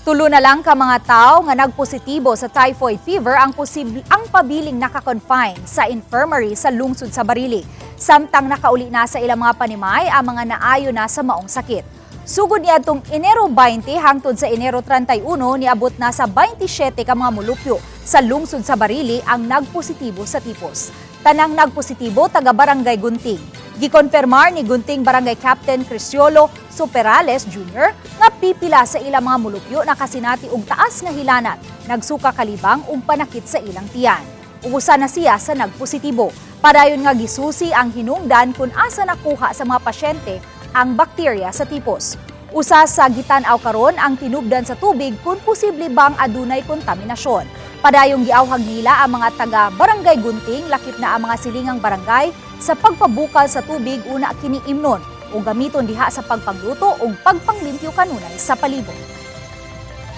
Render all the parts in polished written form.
Tulo na lang ka mga tao nga nagpositibo sa typhoid fever ang posible ang pabiling naka-confine sa infirmary sa lungsod sa Barili. Samtang nakauli na sa ilang mga panimay ang mga naayo na sa maong sakit. Sugod niadtong Enero 20 hangtod sa Enero 31, niabot na sa 27 ka mga mulupyo sa lungsod sa Barili ang nagpositibo sa tipos. Tanang nagpositibo, taga Barangay Gunting. Gikonfirmar ni Gunting Barangay Captain Cristiolo Superales Jr. nga pipila sa ilang mga mulupyo nakasinati og taas nga hilanat, nagsuka kalibang ug panakit sa ilang tiyan. Usa na siya sa nagpositibo. Padayon nga gisusi ang hinungdan kung asa nakuha sa mga pasyente ang bakterya sa tipos. Usa sa gitan-aw karon ang tinubdan sa tubig kung posible bang adunay kontaminasyon. Padayong giawhag nila ang mga taga Barangay Gunting, lakip na ang mga silingang barangay, sa pagpabukal sa tubig una kini imnon o gamiton diha sa pagpagluto o pagpanglimpyo kanunay sa palibot.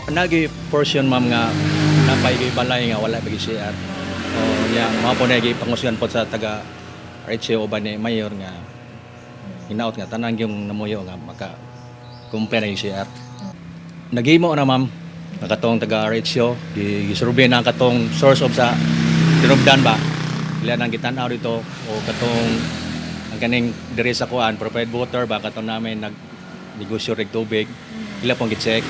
Nagi portion, ma'am, nga napay balay nga wala bagi CR. O nya mao po na gipangusgan po sa taga RHO ba ni mayor nga hinaot nga tanan yung namuyo nga maka comply na yung CR. Naghimo na, ma'am, nga katong taga RHO gisurvey na ang katong source of sa tinubdan ba. Ila nang gitan-aw dito o katong ang kaning diri sa kuan provide water ba, katong namin nag negosyo rig tubig, ila pong gi-check.